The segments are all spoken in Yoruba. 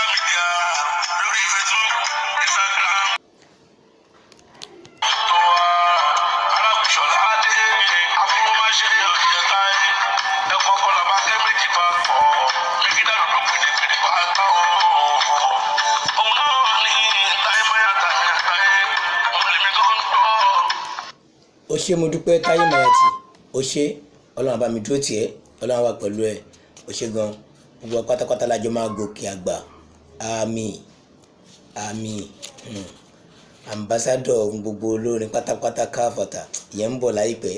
Social media, lórí Facebook, Instagram. Tó wá arábìṣọ̀lá adé afúnmáṣe ọ̀jẹ̀ táyé ẹ̀kọ́ kọlà bá kẹ́ méjì bá pọ̀ méjì dàrú ló pèdèpèdè bá tán o. Òun náà ní táyé máyà táyé táyé òun lèmi tó ń gbọ́. Ó ṣé, mo dúpẹ́. Táyé Mayati, ó ṣé. Ọlọ́run bá mi dúró tiẹ̀, Ọlọ́run wà pẹ̀lú ẹ. Ó ṣé gan. Gbogbo wa pátápátá la jọ máa gòkè àgbà. Àmín, àmín. Ambassador gbogbo olórin pátápátá káfàtà, ìyẹn ń bọ̀ láìpẹ́.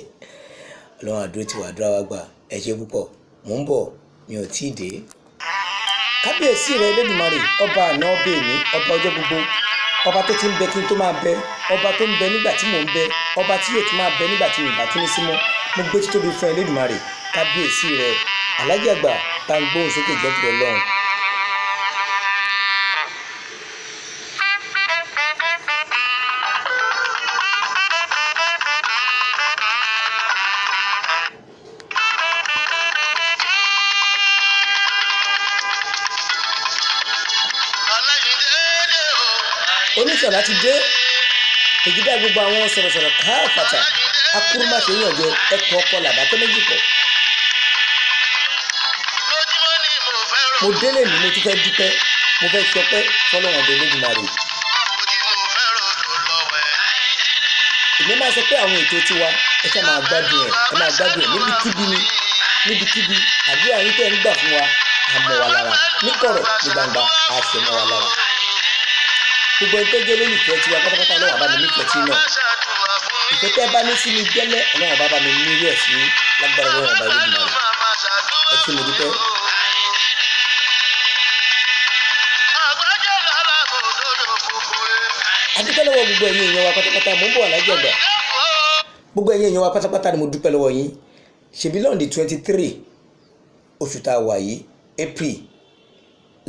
Ọlọ́run àdúró tí wàá dúró wá gbà. Ẹ ṣé púpọ̀. Mò ń bọ̀, mi ò tíì dé. Kábíyèsí rẹ Elédùmarè, ọba àná, ọba èní, ọba ọjọ́ gbogbo, ọba tó ti ń bẹ kí n tó máa bẹ, ọba tó ń bẹ nígbà tí mò ń bẹ, ọba tí yóò tún máa bẹ nígbà tí mi bá tún ní sí mọ́. Mo gbé títóbi fún Elédùmarè. Kábíyèsí rẹ. Alájì àgbà, bá ń gbóhùn sókè jẹ́ tìrẹ lọ́hùn. Oníṣọ̀lá ti dé, èjìdá gbogbo àwọn sọ̀rọ̀sọ̀rọ̀ káàfàtà, akúrúmáṣe yànjẹ ẹkùn ọkọ làbákẹ́ méjì pọ̀. Lójúmọ́ ni mo fẹ́ rò. Mo délé mi, mo tún fẹ́ dúpẹ́, mo fẹ́ ṣọpẹ́ fọlọ́wọ́n ọdẹ Elédùmarè. Mo tí mo fẹ́ rò tó lọ́wẹ́. Èmi máa sọ pé àwọn ètò tiwa, ẹ ṣáà máa gbádùn ẹ, ẹ máa gbádùn ẹ níbikíbi ni níbikíbi. Àdúrà yín tẹ́ ń gbà fún wa, á mọ́ wa lára níkọ̀rọ̀ ní gbangba, á ṣe mọ́ wa lára. Gbogbo ẹni tó jẹ́ olólùfẹ́ tiwa pátápátá, Ọlọ́run àbá mi nífẹ̀ẹ́ tí náà. Ṣàdúrà fún mi. Ìfẹ́ tẹ́ bá ní sí mi gẹ́lẹ́, Ọlọ́run bá mi ní irú ẹ̀ sí lágbára Ọlọ́run ọba Elédùmarè. Máa ṣàdúrà Ẹ ṣé, mo dúpẹ́. Àgbájọ lára kò dòdò gbogbo rẹ̀. Adúpẹ́ lọ́wọ́ gbogbo ẹ̀yin èèyàn wa pátápátá. Mò ń bọ̀, Alájì àgbà. Gbogbo ẹ̀yin èèyàn wa pátápátá ni mo dúpẹ́ lọ́wọ́ yín. Ṣèbí lọ́ọ̀dì 23 oṣù tá a wà yìí, April,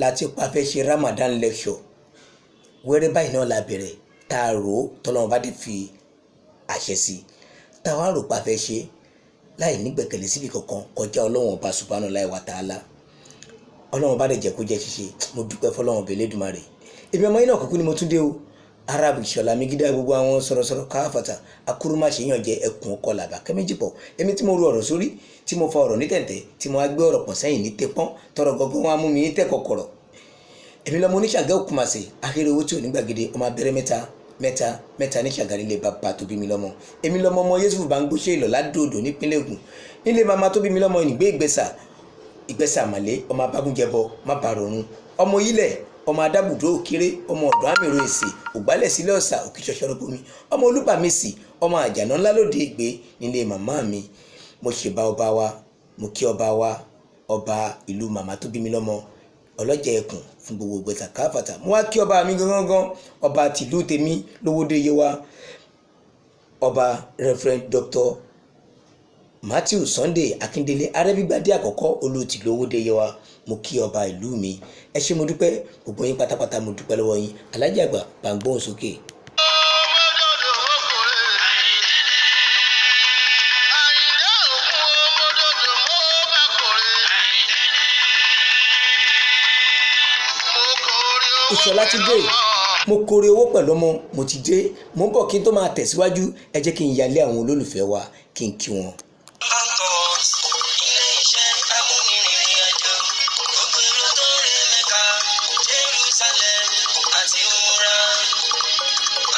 láti pa fẹ́ ṣe Ramadan lecture. Wẹ́rẹ́ báyìí náà la bẹ̀rẹ̀ tá a rò ó, tọ́lọ́run bá dé fi àṣẹ sí i, tá a wá rò pa fẹ́ ṣe láì nígbẹ̀kẹ̀lé síbi kankan kọjá Ọlọ́run ọba subhanahu wa ta'ala. Ọlọ́run bá dẹ̀ jẹ́ kó jẹ́ ṣíṣe. Mo dúpẹ́ fọlọ́run ọba Elédùmarè. Èmi ọmọ yín náà kúkú ni mo tún dé o, Arab Ìṣọ̀lá Megida, gbogbo àwọn sọ̀rọ̀sọ̀rọ̀ káfàtà, akúrúmáṣe yànjẹ ẹkùn ọkọ làbà kẹ́mẹ́jì pọ̀. Èmi tí mo ru ọ̀rọ̀ sórí, tí mo fa ọ̀rọ̀ ní tẹ̀ǹtẹ̀, tí mo wá gbé ọ̀rọ̀ pọ̀ sẹ́yìn ní tẹpọ́n tọrọ gọ́gọ́ wọn á mú mi ní tẹ̀ kọ̀kọ̀rọ̀. Èmi lọmọ oníṣàgẹ́ òkùnmàṣe akéré owó tí ò ní gbàgede, ọmọ abẹ́rẹ́ mẹ́ta mẹ́ta mẹ́ta ní Ṣàgá nílé bàbá tó bí mi lọ́mọ. Èmi lọmọ ọmọ Yéṣùfù bá ń gbóṣe ìlọ ládòdò nípínlẹ̀ Ògùn, nílé màmá tó bí mi lọ́mọ, ìgbé Ìgbẹ́sà, Ìgbẹ́sà àmàlé, ọmọ abágúnjẹbọ má bàrọ̀run, ọmọ yílẹ̀, ọmọ adábùdó òkèrè, ọmọ ọ̀dọ́ àmìrò èsì ògbálẹ̀ sílẹ̀ ọ̀sà òkè ṣọṣọrọ bomi, ọmọ olúbàmísì, ọmọ àjànà ńlá lóde ìgbé nílé màmá mi. Mo ṣèbá ọba wa, mo kí ọba wa, ọba ìlú màmá tó bí mi lọ́mọ, ọlọ́jà ẹkùn fún gbogbo Ìgbẹ́sà káfàtà. Mo wá kí ọba mi gangan, ọba tìlú tèmi lówódé yé wa, Ọba Reverend Dr Matthew Sunday Akíndélé Arẹ́bígbadé àkọ́kọ́, olóòtú lówódé yé wa. Mo kí ọba ìlú mi. Ẹ ṣé, mo dúpẹ́. Gbogbo yín pátápátá, mo dúpẹ́ lọ́wọ́ yín. Alájì àgbà, bá ń gbóhùn sókè. Ọmọdọ̀dọ̀ mọ́kùnrin. Àyìndé òkun ọmọdọ̀dọ̀ mọ́ bákùnrin. Mo kórè owó Ìṣọ̀lá ti dé. Mo kórè owó pẹ̀lú ọmọ, mo ti dé. Mo ń bọ̀. Kí n tó máa tẹ̀síwájú, ẹ jẹ́ kí n yálé àwọn olólùfẹ́ wa, kí n kí wọn. Ilé-iṣẹ́ amúnirìnrìn-àjò gbogbo èrò tó ń re Mẹ́kà, Jerusalem àti Umrah.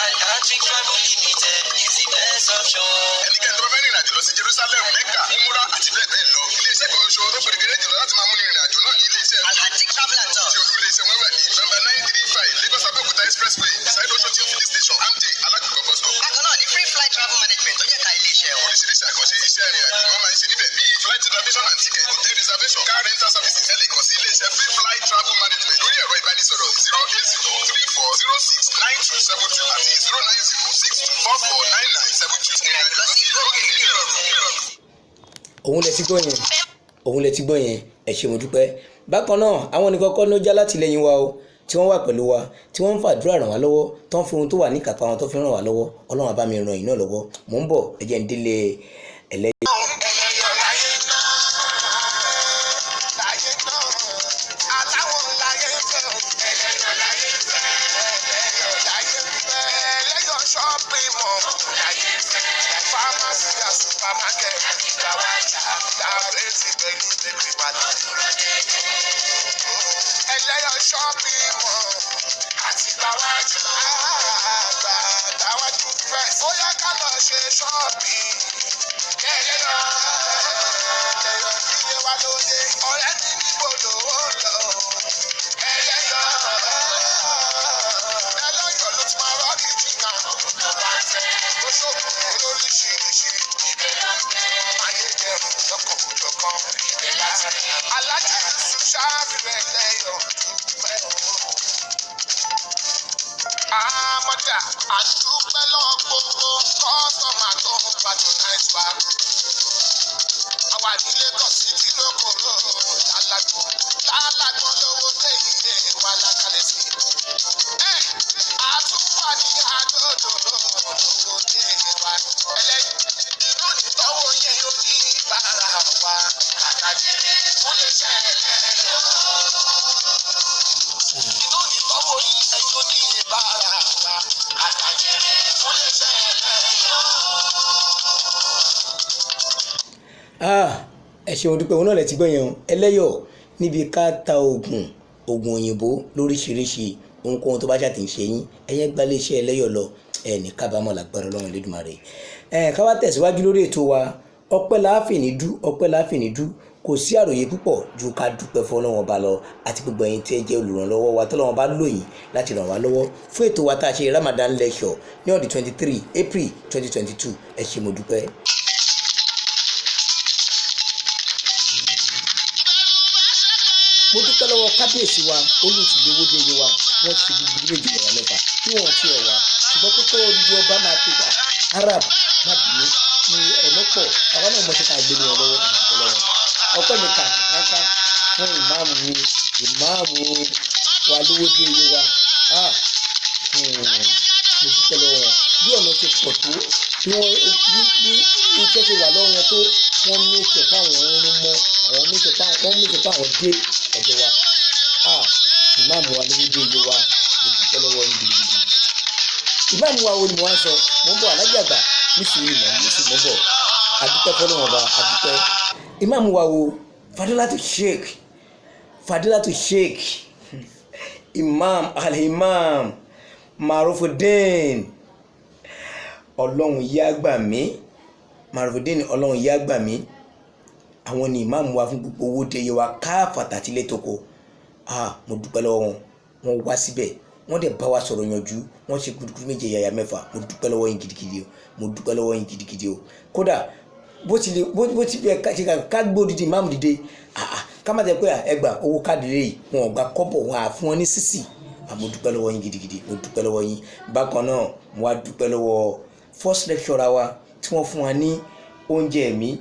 Alhaji Travel Limited is the best option. Ẹnikẹ́ni tó bá fẹ́ rìnrìn àjò lọ sí Jerusalem, Mecca, Umrah àti bẹ́ẹ̀ bẹ́ẹ̀ lọ, iléeṣẹ́ kan ṣoṣo tó pèrègede jùlọ láti máa múni rìnrìn àjò náà ní iléeṣẹ́ Alhaji Travel and Tours. Tí olú iléeṣẹ́ wọn wà ní nọ́mbà 935, Lagos Abẹ́òkúta Expressway, beside Oshodi filling station, Amjay Alágbègbè bus stop. Bákan náà ní Free Flight Travel Management tó jẹ́ ká ilé-iṣẹ́ wọn. Oríṣiríṣi àkànṣe iṣẹ́ ìrìn àjò ni wọ́n máa ń ṣe níbẹ̀ bíi flight reservation and ticket, hotel reservation, car rental services. Ẹ lè kàn sí iléeṣẹ́ Free Flight Travel Management lórí ẹ̀rọ ìbánisọ̀rọ̀ 08034069272 àti 09062449972. Ìrìn àjò lọ sí ìlú òkè ní ìrọ̀rùn ìrọ̀rùn. Òun lẹ ti gbọ́ yẹn, òun lẹ ti gbọ́ yẹn. Ẹ ṣé, mo dúpẹ́. Bákan náà, àwọn nìkan kọ́ ló já látìlẹ́yìn wa o, tí wọ́n wà pẹ̀lú wa, tí wọ́n ń fàdúrà ràn wá lọ́wọ́, tó ń fi ohun tó wà ní ìkápá wọn tó fi ràn wá lọ́wọ́. Ọlọ́run á bá mi ràn yín náà lọ́wọ́. Mò ń bọ̀, ẹ jẹ́ ń délé ẹlẹ́yìn. Láyé náà, láyé náà, àtàwọn láyé fẹ́. Ẹlẹ́yọ̀ láyé ń fẹ́. Ẹlẹ́yọ̀ láyé ń fẹ́. Ẹlẹ́yọ̀ shopping mall. Láyé ń fẹ́. Pharmacy and supermarket. Gbàwájà. Lábẹ́sí pẹ̀lú bakery wà lọ́dúró dédé. Ẹlẹ́yọ̀ shopping mall. Àti gbàwájú. Gbàwájú first. Ó yá ká lọ ṣe shopping. Ẹlẹ́yọ̀. Ẹlẹ́yọ̀ nílé wa lóde. Ọ̀rẹ́ mi níbo ló ń lọ? Ẹlẹ́yọ̀. Ẹlẹ́yọ̀ ló ti máa rọ́ọ̀kì jìnnà. Ó ṣògùn olóríṣiríṣi. Ayédèrú lọ́kàn òjọ̀kan. Alájà Yusuf ṣáfìrẹ̀ ẹlẹ́yọ̀ dúpẹ́ o. Àmọ́dá àdúpẹ́ lọ́wọ́ gbogbo kọ́sọ̀mà tó ń patronize wa. Àwa ní Lagos ìdílókòrò lálágbó lálágbó lówó dé ilé wa lákàlẹ̀ sí. Ẹ àtúwà ní àdódò lówó dé wa. Ẹlẹ́yìn inú nìtọ́wọ́ yẹn yóò ní ìbára wa. Àtàjèrè fún iléeṣẹ́ ẹlẹ́yọ̀. Inú nìtọ́wọ́ yẹn yóò ní ìbára wa. Àtàjèrè fún iléeṣẹ́ ẹlẹ́yọ̀. Ah, ẹ ṣeun dúpẹ́, òun náà lẹ ti gbọ́ yẹn o. Ẹlẹ́yọ̀ níbi ká ta oògùn, oògùn òyìnbó lóríṣiríṣi, ohunkóhun tó bá ṣáà ti ń ṣe yín, ẹ̀yẹn gba iléeṣẹ́ Ẹlẹ́yọ̀ lọ, ẹ ní kábàámọ̀ lágbára Ọlọ́run Elédùmarè. Ẹ ká wá tẹ̀síwájú lórí ètò wa. Ọpẹ́ la fìní dú, ọpẹ́ la fìní dú. Kò sí àròyé púpọ̀ ju ká dúpẹ́ fún Ọlọ́run ọba lọ àti gbogbo ẹ̀yin tí ẹ jẹ́ olùrànlọ́wọ́ wa tọ́lọ́run bá lò yín láti ràn wá lọ́wọ́ fún ètò wa tá a ṣe Ramadan lecture ní on the 23 April 2022. Ẹ ṣé, mo dúpẹ́. Mo dúpẹ́ lọ́wọ́ kábíyèsí wa olùtìlówódé yé wa. Wọ́n ti fi gbogbo méjì lọ́wọ́ mẹ́fà tí wọ́n ti ẹ̀ wá, ṣùgbọ́n pípẹ́ odidi ọba máa pè wá Arab má bínú ní ẹ̀mọ́ pọ̀, àwa náà mọṣẹ́ tá a gbé ní wọn lọ́wọ́. Ìdúpẹ́ lọ́wọ́, ọpẹ́ mi kà káká fún ìmáàmù mi, ìmáàmù wa lówódé yé wa. Ah, mo dúpẹ́ lọ́wọ́ wọn. Bí ọ̀nà ti pọ̀ tó, bí wọ́n bí iṣẹ́ ṣe wà lọ́wọ́ wọn tó, wọ́n ní ìṣẹ̀pá àwọn ọ̀run mọ́ àwọn ní ìṣẹ̀pá, wọ́n ní ìṣẹ̀pá àwọn dé ọ̀dọ̀ wa. Ah, ìmáàmù wa lówódé yé wa, mo dúpẹ́ lọ́wọ́ yín gidigidi. Ìmáàmù wa wo ni mo wá ń sọ? Mo ń bọ̀, alájà àgbà, nísìnyí mọ̀ nísìnyí, mo ń bọ̀. Adúpẹ́ fọlọ́wọ́n ọba, adúpẹ́. Ìmáàmù wa wo? Fadilatu Sheikh, Fadilatu Sheikh Imam Al-Imam Marufudin Ọlọ́run yá gbà mí, Marufudin Ọlọ́run yá gbà mí. Àwọn ni ìmáàmù wa fún gbogbo owó dé wa káfàtà tí létòkò. Ah, mo dúpẹ́ lọ́wọ́ wọn. Wọ́n wá síbẹ̀, wọ́n dẹ̀ bá wa sọ̀rọ̀ yanjú, wọ́n ṣe gudugudu méje yàyà mẹ́fà. Mo dúpẹ́ lọ́wọ́ yín gidigidi o, mo dúpẹ́ lọ́wọ́ yín gidigidi o. Kódà bó ti lè bó ti bẹ ká ṣe ká gbé odidi ìmáàmù dìde, ah ah, ká má tẹ pé ẹgbà owó káàdì lè wọn ò gba kọ́bọ̀, wọn à fún wọn ní sísì. Ah, mo dúpẹ́ lọ́wọ́ yín gidigidi, mo dúpẹ́ lọ́wọ́ yín. Bákan náà, mo wá dúpẹ́ lọ́wọ́ first lecturer wa tí wọ́n fún wa ní oúnjẹ ẹ̀mí.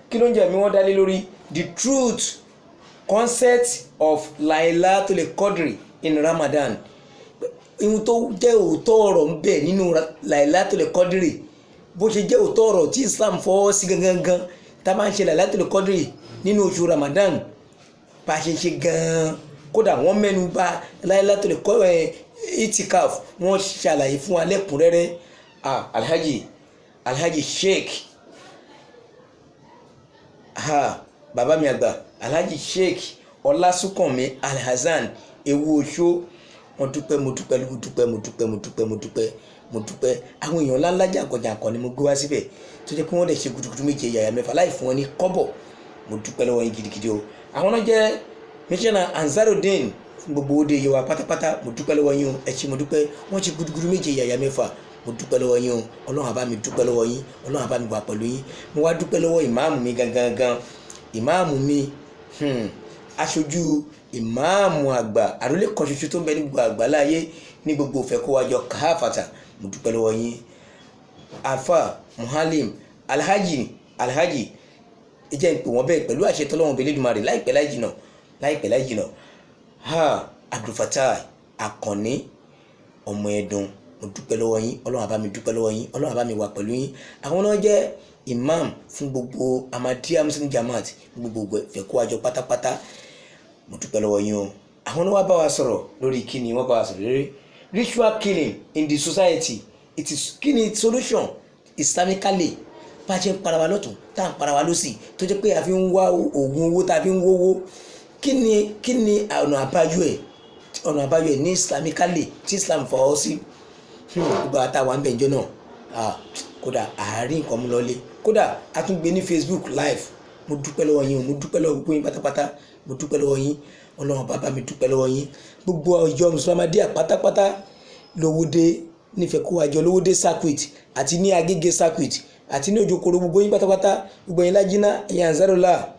Kí ló ń jẹ ẹ̀mí wọ́n dá lé lórí? The truth concept of Lailatul Qadri in Ramadan. Ihun tó jẹ́ òótọ́ ọ̀rọ̀ ń bẹ nínú Lailatul Qadri, bó ṣe jẹ́ òótọ́ ọ̀rọ̀ tí Islam fọwọ́ sí gangan gan, tá a máa ń ṣe Lailatul Qadri nínú oṣù Ramadan bá a ṣe ń ṣe gan-an. Kódà wọ́n mẹ́nu bà Lailatul Qadri itikaf, wọ́n ṣàlàyé fún wa lẹ́kùnrẹ́rẹ́. Ah, Alhaji, Alhaji Sheikh, ha, bàbá mi àgbà Alhaji Sheikh Ọlásùnkànmí Alhassan Ewu Oṣó, wọ́n dúpẹ́. Mo dúpẹ́, mo dúpẹ́, mo dúpẹ́, mo dúpẹ́, mo dúpẹ́, mo dúpẹ́. Àwọn èèyàn ńláńlá jàǹkànjàǹkàn ni mo gbé wá síbẹ̀ tó jẹ́ pé wọ́n dẹ̀ ṣe gudugudu méje yàyà mẹ́fà láì fún wọn ní kọ́bọ̀. Mo dúpẹ́ lọ́wọ́ yín gidigidi o. Àwọn náà jẹ́ mísánná Ansarudeen fún gbogbo òde yìí wa pátápátá. Mo dúpẹ́ lọ́wọ́ yín o, ẹ ṣé, mo dúpẹ́. Wọ́n ṣe gudugudu méje yàyà mẹ́fà. Mo dúpẹ́ lọ́wọ́ yín o. Ọlọ́run á bá mi dúpẹ́ lọ́wọ́ yín, Ọlọ́run á bá mi wà pẹ̀lú yín. Mo wá dúpẹ́ lọ́wọ́ ìmáàmù mi gangan gan, ìmáàmù mi, aṣojú ìmáàmù àgbà, àròlé kan ṣoṣo tó ń bẹ ní gbogbo àgbáláyé ní gbogbo òfẹ́ kó wájọ káfàtà. Mo dúpẹ́ lọ́wọ́ yín, Alfa Muhalim Alhaji, Alhaji, ẹ jẹ́ n pè wọ́n bẹ́ẹ̀ pẹ̀lú àṣẹ tọ́lọ́wọ́n bẹ́ẹ̀ Elédùmarè láìpẹ́ láì jìnà, láìpẹ́ láì jìnà. Ha, Abdulfatai Akànní ọmọ ẹ̀dùn, mo dúpẹ́ lọ́wọ́ yín. Ọlọ́run á bá mi dúpẹ́ lọ́wọ́ yín, Ọlọ́run á bá mi wà pẹ̀lú yín. Àwọn náà jẹ́ imam fún gbogbo Ahmadiyya Muslim Jamaat, gbogbo ìfẹ́ kó wájọ pátápátá. Mo dúpẹ́ lọ́wọ́ yín o. Àwọn Àwọn ni wọ́n bá wa sọ̀rọ̀ lórí kíni wọ́n bá wa sọ̀rọ̀ lórí ritual killing in the society. It is kíni solution islamically, bá a ṣe ń para wa lọ́tún, tá à ń para wa lọ́sì, tó jẹ́ pé a fi ń wá oògùn owó, tá a fi ń wówó. Kí ni ọ̀nà àbáyọ ẹ̀, ọ̀nà àbáyọ ẹ̀ ní islamically tí Islam fọwọ́ sí? Gbogbo àtàwọn àbẹ̀njọ́ náà, kódà àárín nǹkan mú lọlé, kódà a tún gbé ní Facebook live. Mo dúpẹ́ lọ́wọ́ yín o, mo dúpẹ́ lọ́wọ́ gbogbo yín pátápátá, mo dúpẹ́ lọ́wọ́ yín. Ọlọ́run bàbá mi, dúpẹ́ lọ́wọ́ yín. Gbogbo ìjọ Mùsùlùmí pátápátá lówódé nífẹ̀ẹ́ kó wájọ lówódé circuit àti ní Agége circuit àti ní Òjòkòrò, gbogbo yín pátápátá, gbogbo yín Lájínà, ẹ̀yin Ansarola,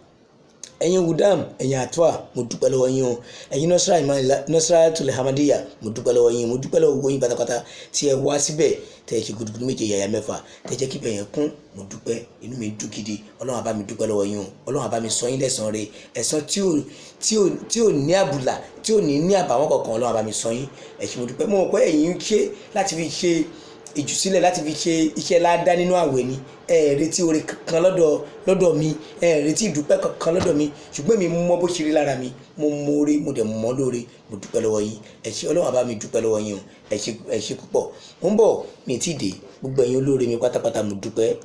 ẹ̀yin Wudam, ẹ̀yin Atwa, mo dúpẹ́ lọ́wọ́ yín o. Ẹ̀yin Nasratul Ahmadiyya, mo dúpẹ́ lọ́wọ́ yín, mo dúpẹ́ lọ́wọ́ gbogbo yín pátápátá tí ẹ wá síbẹ̀, tẹ́ ẹ ṣe gudugudu méje yàyà mẹ́fà, tẹ́ ẹ jẹ́ kí bẹ̀yẹn kún. Mo dúpẹ́, inú mi dùn gidi. Ọlọ́run á bá mi dúpẹ́ lọ́wọ́ yín o. Ọlọ́run á bá mi san yín lẹ́san rẹ̀, ẹ̀san tí ò ní àbùlà, tí ò ní ní àbàwọ́n kankan. Ọlọ́run á bá mi san yín. Ẹ ṣé, mo dúpẹ́. Mo mọ̀ pé ẹ̀yin ń ṣe láti fi ṣe ìjùsílẹ̀, láti fi ṣe iṣẹ́ ládá nínú àwẹ̀ ni. Ẹ ẹ̀ retí oore kankan lọ́dọ̀ mi, ẹ ẹ̀ retí ìdúpẹ́ kankan lọ́dọ̀ mi, ṣùgbọ́n mi mọ bó ṣe rí lára mi. Mo mọ oore, mo dẹ̀ mọ́ lóore. Mo dúpẹ́ lọ́wọ́ yín, ẹ ṣé. Ọlọ́run á bá mi dúpẹ́ lọ́wọ́ yín o. Ẹ ṣé, ẹ ṣé púpọ̀. Mo ń bọ̀, mi ì tí ì dé. Gbogbo ẹ̀yin olóore mi pátápátá, mo dúpẹ́.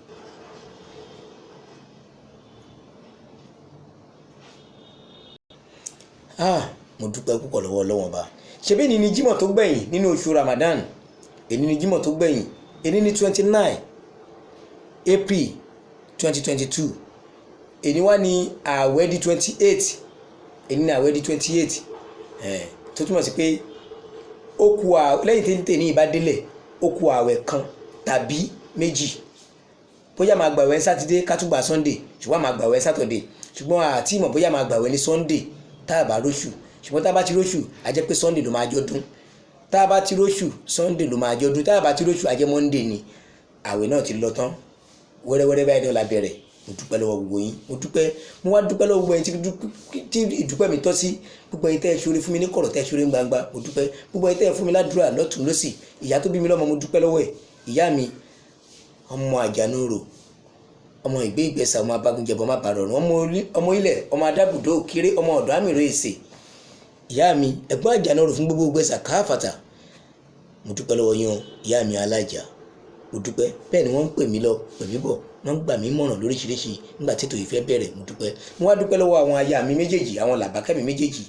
Ah, mo dúpẹ́ púpọ̀ lọ́wọ́ Ọlọ́run Ọba. Ṣebí ní Jímọ̀ tó gbẹ̀yìn nínú oṣù Ramadan, èní ni Jímọ̀ tó gbẹ̀yìn. Èní ni 29 April 2022. Èní wá ní ààwẹ̀ di 28. Èní ní ààwẹ̀ di 28, tó túmọ̀ sí pé ó kù lẹ́yìn tí ń tè ní ìbá délẹ̀, ó kù ààwẹ̀ kan tàbí méjì. Bóyá máa gbàwẹ̀ Sátidé, ká tún gbà Sunday, ṣùgbọ́n máa gbàwẹ̀ Saturday, ṣùgbọ́n àti ìmọ̀ bóyá máa gbàwẹ̀ ní Sunday tá a bá róṣù. Ṣùgbọ́n tá a bá ti róṣù, a jẹ́ pé Sunday ló máa jọ́dún. Tá a bá ti róṣù, Sunday ló máa jọ́dún. Tá a bá ti róṣù, a jẹ́ Monday ni. Àwẹ̀ náà ti lọ tán wẹ́rẹ́wẹ́rẹ́ báyìí náà la bẹ̀rẹ̀. Mo dúpẹ́ lọ́wọ́ gbogbo yín, mo dúpẹ́. Mo wá dúpẹ́ lọ́wọ́ gbogbo yín tí ìdúpẹ́ mi tọ́ sí. Gbogbo yín tẹ́ ẹ ṣoore fún mi ní kọ̀rọ̀, tẹ́ ẹ ṣoore ní gbangba, mo dúpẹ́. Gbogbo yín tẹ́ ẹ fún mi ládùúrà lọ́tùn lósì. Ìyá tó bí mi lọ́mọ, mo dúpẹ́ lọ́wọ́ ẹ̀. Ìyá mi, ọmọ àjànúrò, ọmọ ìgbé ìgbẹ́sà, ọmọ abagunjẹbọ má bàrọ̀rùn, ọmọ ilẹ̀, ọmọ adábùdó kéré, ọmọ ọ̀dọ́ àmìrò èsè. Ìyá mi, ẹ̀gbọ́n àjànúrò fún gbogbo gbẹ́sà káfàtà, mo dúpẹ́ lọ́wọ́ yín o. Ìyá mi alájà, mo dúpẹ́. Bẹ́ẹ̀ ni wọ́n ń pè mí lọ, pè mí bọ̀, wọ́n ń gbà mí mọ̀ràn lóríṣiríṣi nígbà tí ètò yìí fẹ́ bẹ̀rẹ̀. Mo dúpẹ́. Mo wá dúpẹ́ lọ́wọ́ àwọn aya mi méjèèjì, àwọn làbákẹ́ mi méjèèjì.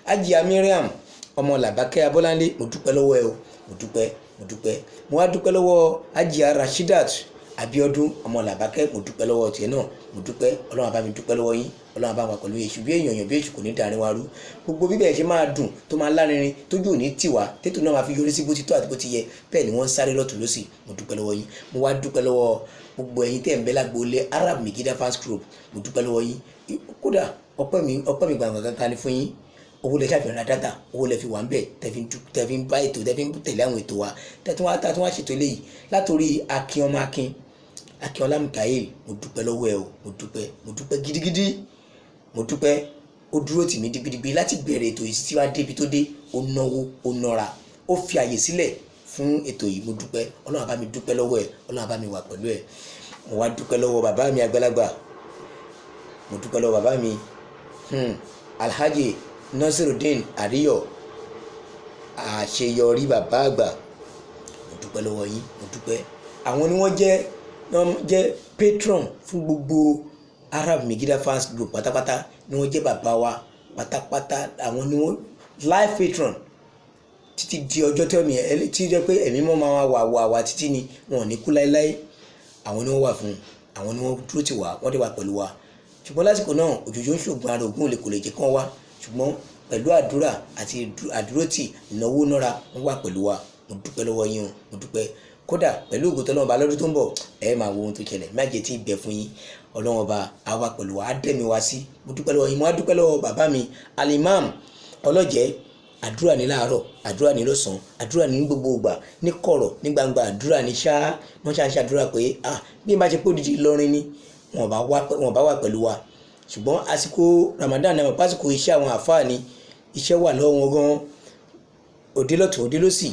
Ájìyá Mariam, ọmọ làbákẹ́ Abọ́láńlé, mo dúpẹ́ lọ́wọ́ ẹ o. Mo dúpẹ́, mo dúpẹ́. Mo wá dúpẹ́ lọ́wọ́ Ájìyá Rashidat Abiodun, ọmọ làbákẹ́, mo dúpẹ́ lọ́wọ́ tiẹ̀ náà. Mo dúpẹ́. Ọlọ́run á bá mi dúpẹ́ lọ́wọ́ yín. Ọlọ́run á bá wa pẹ̀lú. Èṣù bí èèyàn, èèyàn bí èṣù kò ní dàrin wa rú. Gbogbo bíbẹ̀ ṣe máa dùn, tó máa lárinrin, tójú òní tì wá, tètò náà máa fi yọrí sí bó ti tó àti bó ti yẹ, bẹ́ẹ̀ ni wọ́n ń sáré lọ́tùn lọ́sì. Mo dúpẹ́ lọ́wọ́ yín. Mo wá dúpẹ́ lọ́wọ́ gbogbo ẹ̀yin tẹ́ ń bẹ lágboolé Arab Megida fans group. Mo dúpẹ́ lọ́wọ́ yín. Kódà ọpẹ́ mi gbàngàn kankan ni fún yín. Owó lẹ ṣàfihàn ra data, owó lẹ fi wà ń bẹ, tẹ fi ń bá ètò, tẹ fi ń tẹ̀lé àwọn ètò wa, tẹ tún wá tá tún wá ṣètò eléyìí látòrí Akin, ọmọ Akin, Akínọlá Mikael. Mo dúpẹ́ lọ́wọ́ ẹ o. Mo dúpẹ́, mo dúpẹ́ gidigidi, mo dúpẹ́. Ó dúró tì mí digbidigbi láti bẹ̀rẹ̀ ètò yìí tí wàá débi tó dé. Ó náwó, ó nọra, ó fi àyè sílẹ̀ fún ètò yìí. Mo dúpẹ́. Ọlọ́run á bá mi dúpẹ́ lọ́wọ́ ẹ. Ọlọ́run á bá mi wà pẹ̀lú ẹ. Mo wá dúpẹ́ lọ́wọ́ bàbá mi àgbàlagbà. Mo dúpẹ́ lọ́wọ́ bàbá mi, Alhaji Nasiruddin Ariyo Àṣeyọrí, bàbá àgbà. Mo dúpẹ́ lọ́wọ́ yín, mo dúpẹ́. Àwọn ni wọ́n jẹ́ patron fún gbogbo Arab Megida fans group pátápátá, ni wọ́n jẹ́ bàbá wa pátápátá. Àwọn ni wọ́n life patron títí di ọjọ́ tí ẹ̀mí ẹ̀ tí jẹ́ pé ẹ̀mí mọ́ máa wà wà wà títí ni, wọn ò ní kú láéláé. Àwọn ni wọ́n wà fún, àwọn ni wọ́n dúró tì wá, wọ́n dẹ̀ wà pẹ̀lú wa. Ṣùgbọ́n lásìkò náà, òjòjò ń ṣògùn ara ògùn olè kò lè jẹ́ kán wá, ṣùgbọ́n pẹ̀lú àdúrà àti àdúrótì, ìnáwó nára, wọ́n wà pẹ̀lú wa. Mo dúpẹ́ lọ́wọ́ yín o, mo dúpẹ́. Kódà pẹ̀lú ògo tọ́lọ́run Ọba, lọ́dún tó ń bọ̀, ẹ máa wo ohun tó ṣẹlẹ̀. Má jẹ́ tí ì bẹ fún yín. Ọlọ́run Ọba á wà pẹ̀lú wa, á dẹ̀mí wa sí. Mo dúpẹ́ lọ́wọ́ yín. Mo á dúpẹ́ lọ́wọ́ bàbá mi Alimam Ọlọ́jẹ́. Àdúrà ní láàárọ̀, àdúrà ní lọ́sàn-án, àdúrà ní gbogbo ìgbà, ní kọ̀rọ̀, ní gbangba, àdúrà ní ṣáá. Wọ́n ṣáà ń ṣàdúrà pé ah, bí n bá ṣe pé òdìdí Ìlọrin ni wọn bá wà pẹ̀lú wa. Ṣùgbọ́n àsìkò Ramadan náà, pásìkò iṣẹ́ àwọn àfáà ni, iṣẹ́ wà lọ́wọ́ wọn gan, òde lọ́tún, òde lọ́sì.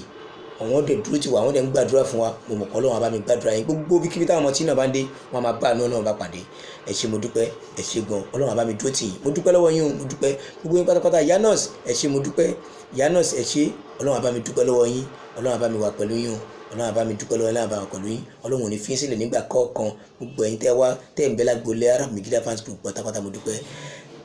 Àwọn dẹ̀ dúró ti wà, àwọn dẹ̀ ń gbàdúrà fún wa. Mo mọ̀ pé Ọlọ́run á bá mi gbàdúrà yín. Gbogbo bíkíbi táwọn ọmọ tí náà bá ń dé, wọn máa bá àánú Ọlọ́run bá pàdé. Ẹ ṣé, mo dúpẹ́, ẹ ṣé gan. Ọlọ́run á bá mi dúró tì yín. Mo dúpẹ́ lọ́wọ́ yín o, mo dúpẹ́ gbogbo yín pátápátá. Yanos, ẹ ṣé, mo dúpẹ́. Yanos, ẹ ṣé. Ọlọ́run á bá mi dúpẹ́ lọ́wọ́ yín. Ọlọ́run á bá mi wà pẹ̀lú yín o. Ọlọ́run á bá mi dúpẹ́ lọ́wọ́ yín, Ọlọ́run á bá wà pẹ̀lú yín. Ọlọ́run ò ní fi yín sílẹ̀ nígbà kọ̀ọ̀kan. Gbogbo ẹ̀yin tẹ́ wá tẹ́ ń bẹ lágboolé Arab Megida fans group pátápátá, mo dúpẹ́.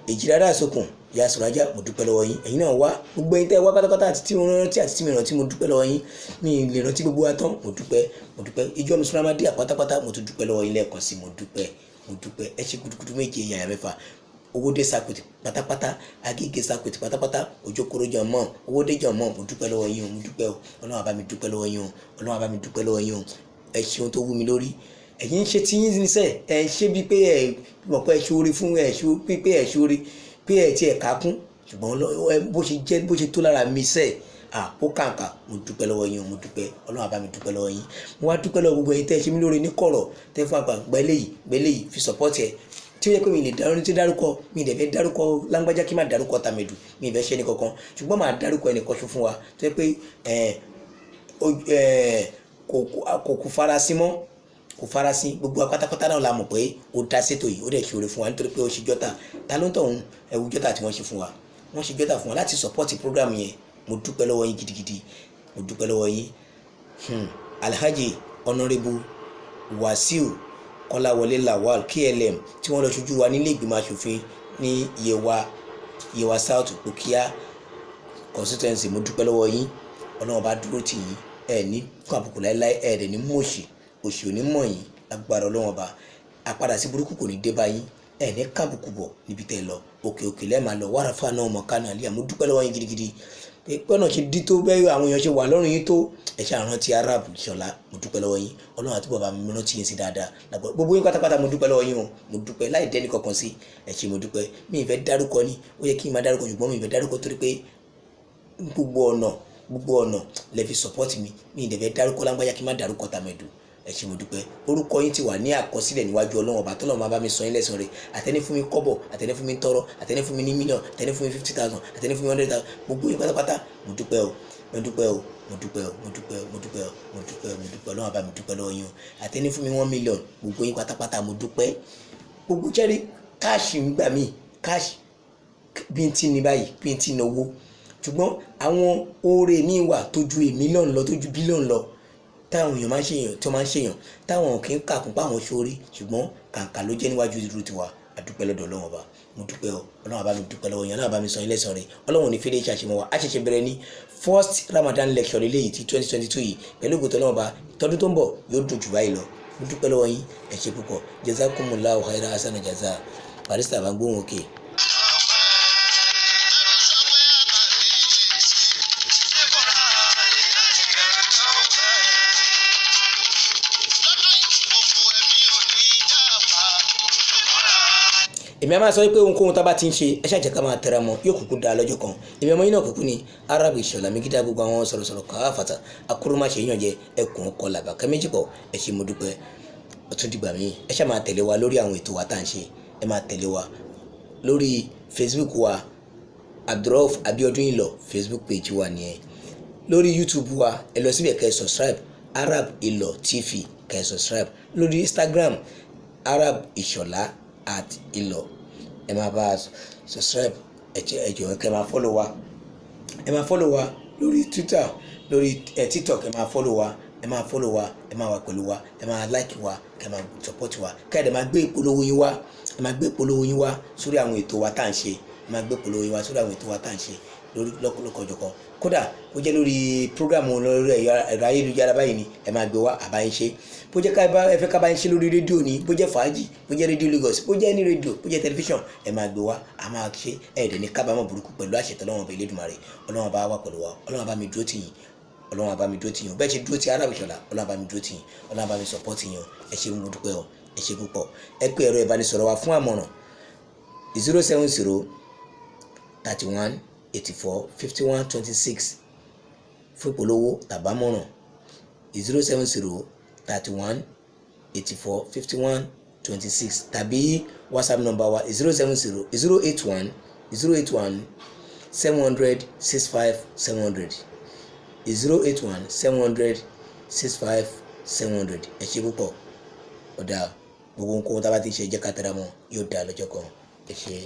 Èjìlára àsokùn ya sọ̀rájà, mo dúpẹ́ lọ́wọ́ yín. Ẹ̀yin náà wá, gbogbo ẹ̀yin tẹ́ wá pátápátá, àti tí mo rántí àti tí mi rántí, mo dúpẹ́ lọ́wọ́ yín. Mi lè rántí gbogbo wa tán. Mo dúpẹ́, mo dúpẹ́. Ìjọ mi sọ́nàmádé pátápátá, mo tún dúpẹ́ lọ́wọ́ yín lẹ́ẹ̀kan sí. Mo dúpẹ́, mo dúpẹ́. Ẹ ṣe gudugudu méje yàyà mẹ́fà. Owóde Sàpètì pátápátá, Agége Sàpètì pátápátá, Òjòkòrò jọmọ, Owóde jọmọ, mo dúpẹ́ lọ́wọ́ yín o, mo dúpẹ́ o. Ọlọ́run á bá mi dúpẹ́ lọ́wọ́ yín o. Ọlọ́run á bá mi dúpẹ́ lọ́wọ́ yín o. Ẹ ṣeun tó wú mi lórí. Ẹ̀yin ń ṣe tí yín níṣẹ́, ẹ̀ ń ṣe bíi pé ẹ mọ̀ pé ẹ ṣoore fún ẹ ṣo bíi pé ẹ ṣoore pé ẹ tiẹ̀ ká kún, ṣùgbọ́n bó ṣe jẹ́ bó ṣe tó lára mi sẹ́ àpò kàǹkà. Mo dúpẹ́ lọ́wọ́ yín o, mo dúpẹ́. Ọlọ́run á bá mi dúpẹ́ lọ́wọ́ yín. Mo wá dúpẹ́ lọ́wọ́ gbogbo ẹ̀yin tẹ́ ẹ ṣe mí lóore ní kọ̀rọ̀, tẹ́ fún àgbà gbẹ́lẹ́yìí gbẹ́lẹ́yìí fi support ẹ̀, tí ó yẹ pé mi lè dárúkọ tí dárúkọ mi lè fẹ́ dárúkọ lágbájá, kí má dárúkọ tàmẹ̀dù, mi ì fẹ́ ṣe ẹnì kankan, ṣùgbọ́n màá dárúkọ ẹnìkan ṣo fún wa tó yẹ pé kò kò farasin mọ́, kò farasin. Gbogbo apátápátá náà la mọ̀ pé ó dá sétò yìí, ó dẹ̀ ṣe oore fún wa nítorí pé ó ṣe jọ́tà. Ta ló ń tọ̀hún? Ẹ̀wù jọ́tà tí wọ́n ṣe fún wa, wọ́n ṣe jọ́tà fún wa láti support program yẹn. Mo dúpẹ́ lọ́wọ́ yín gidigidi, mo dúpẹ́ lọ́wọ́ yín. Alhaji Honourable Wasiu Kọ́láwọlé Lawal KLM, tí wọ́n lọ ṣojú wa nílé ìgbìmọ̀ asòfin ní Yewa, Yewa South Pokia constituency, mo dúpẹ́ lọ́wọ́ yín. Ọlọ́run bá dúró tì yín, ẹ ní kó àbùkù láéláé, ẹ dẹ̀ ní mọ̀ọ́sì, òṣì ò ní mọ̀ yín lágbára Ọlọ́run ọba. Àpadà sí burúkú kò ní dé bá yín, ẹ ní kábùkù bọ̀ níbi tẹ́ ẹ lọ. Òkè òkè lẹ́ẹ̀ máa lọ. Wàràfà náà mọ̀ kánà àlíyà. Mo dúpẹ́ lọ́wọ́ yín gidigidi pé pọ́nà ṣe dí tó bẹ́ẹ̀, àwọn èèyàn ṣe wà lọ́rùn yín tó, ẹ ṣe àrántí Arab Ṣọlá. Mo dúpẹ́ lọ́wọ́ yín. Ọlọ́run àti bàbá mi rántí yín sí dáadáa. Gbogbo yín pátápátá, mo dúpẹ́ lọ́wọ́ yín o, mo dúpẹ́ láì dẹ́ni kankan sí. Ẹ ṣé, mo dúpẹ́. Mi ì fẹ́ dárúkọ ni, ó yẹ kí n máa dárúkọ, ṣùgbọ́n mi ì fẹ́ dárúkọ torí pé gbogbo ọ̀nà, gbogbo ọ̀nà lẹ fi support mi. Mi ì dẹ̀ fẹ́ dárúkọ lágbájá, kí n má dárúkọ tàmẹ̀dù. Ẹ ṣé, mo dúpẹ́. Orúkọ yín ti wà ní àkọsílẹ̀ níwájú Ọlọ́run ọba tọ́lọ́run máa bá mi sọ yín lẹ́san rẹ̀. Àtẹni fún mi kọ́bọ̀, àtẹni fún mi tọrọ, àtẹni fún mi ní mílíọ̀nù, àtẹni fún mi 50,000, àtẹni fún mi 100,000, gbogbo yín pátápátá, mo dúpẹ́ o, mo dúpẹ́ o, mo dúpẹ́ o, mo dúpẹ́ o, mo dúpẹ́ o, mo dúpẹ́ o, mo dúpẹ́. Ọlọ́run bá mi dúpẹ́ lọ́wọ́ yín o. Àtẹni fún mi 1 million, gbogbo yín pátápátá, mo dúpẹ́. Gbogbo jẹ́rí cash ń gbà mí, cash bí n ti ní báyìí, bí n ti náwó, ṣùgbọ́n àwọn oore mi wà tó ju mílíọ̀nù lọ, tó ju bílíọ̀nù lọ, táwọn èèyàn máa ń ṣèyàn, tí wọ́n máa ń ṣèyàn, táwọn kì í kàkún pa àwọn sórí, ṣùgbọ́n kàǹkà ló jẹ́ níwájú irú tiwa. Àdúpẹ́ lọ́dọ̀ Ọlọ́run ọba. Mo dúpẹ́ o. Ọlọ́run ọba mi dúpẹ́ lọ́wọ́ yẹn. Ọlọ́run ọba mi san ilé san rẹ̀. Ọlọ́run ò ní fẹ́lẹ́ ṣàṣemọ́ wa. A ṣẹ̀ṣẹ̀ bẹ̀rẹ̀ ní first Ramadan lecture lélẹ́yìí ti 2022 yìí. Pẹ̀lú ògo tọ́lọ́run ọba, tọdún tó ń bọ̀ yóò dùn jù báyìí lọ. Mo dúpẹ́ lọ́wọ́ yín, ẹ ṣé púpọ̀. Jazakumullahu khaira hasana jaza. Barrister bá ń gbóhùn òkè. Èmi a máa sọ pé ohunkóhun tá a bá ti ń ṣe, ẹ ṣáà jẹ́ ká máa tẹra mọ́, yóò kúkú dáa lọ́jọ́ kan. Èmi ọmọ yín náà kúkú ni Arab Ìṣọ̀lá Megida. Gbogbo àwọn sọ̀rọ̀sọ̀rọ̀ káfàtà akúrúmáṣe yànjẹ ẹkùn ọkọ làbàkẹ́ méjì pọ̀. Ẹ ṣé, mo dúpẹ́. Ó tún dìgbà míì. Ẹ ṣáà máa tẹ̀lé wa lórí àwọn ètò wa tá à ń ṣe. Ẹ máa tẹ̀lé wa lórí Facebook wa, Abdulrauf Abiodun Ìlọ, Facebook page wa nìyẹn. Lórí YouTube wa, ẹ lọ síbẹ̀ kẹ́ ẹ subscribe, Arab Ìlọ TV, kẹ́ ẹ subscribe. Lórí Instagram, Arab Ìṣọ̀lá at Ìlọ, ẹ máa bá a subscribe. Ẹ jọ̀ọ́, kẹ́ máa follow wa. Ẹ máa follow wa lórí Twitter, lórí TikTok. Ẹ máa follow wa, ẹ máa follow wa, ẹ máa wà pẹ̀lú wa, ẹ máa like wa, kẹ́ máa support wa, kẹ́ ẹ dẹ̀ máa gbé ìpolówó yín wá. Ẹ máa gbé ìpolówó yín wá sórí àwọn ètò wa tá à ń ṣe. Ẹ máa gbé ìpolówó yín wá sórí àwọn ètò wa tá à ń ṣe lórí lọ́kọ̀jọ̀kan. Kódà bó jẹ́ lórí program lórí ẹ̀rọ ayélujára báyìí ni, ẹ máa gbé wá, àbá yín ṣe. Bó jẹ́ ká ẹ fẹ́ ká bá yín ṣe lórí rédíò ni, bó jẹ́ fàájì, bó jẹ́ rédíò Lagos, bó jẹ́ ní rédíò, bó jẹ́ tẹlifíṣàn, ẹ máa gbé wá, a máa ṣe. Ẹ dẹ̀ ní kábàámọ̀ burúkú pẹ̀lú àṣẹ tọ́lọ́wọ́n bẹ Elédùmarè. Ọlọ́run bá wà pẹ̀lú wa. Ọlọ́run bá mi dúró tì yín. Ọlọ́run bá mi dúró tì yín. Bẹ́ẹ̀ ṣe dúró ti Arab Ìṣọ̀lá, Ọlọ́run bá mi dúró tì yín. Ọlọ́run bá mi support yín. Ẹ ṣé, mo dúpẹ́ o, ẹ ṣé púpọ̀. Ẹ pé ẹ̀rọ ìbánisọ̀rọ̀ wa fún àmọ̀ràn: 070 31 84 51 26 fún ìpolówó tàbámọ̀ràn, 070 31 84 51 26, tàbí WhatsApp number wa, 070 081 081 700 65 700. 081 700 65 700. Ẹ ṣé púpọ̀. Ọ̀dà gbogbo nǹkan tá a bá ti ṣe, jẹ́ ká tẹra mọ́, yóò dáa lọ́jọ́ kan. Ẹ ṣé.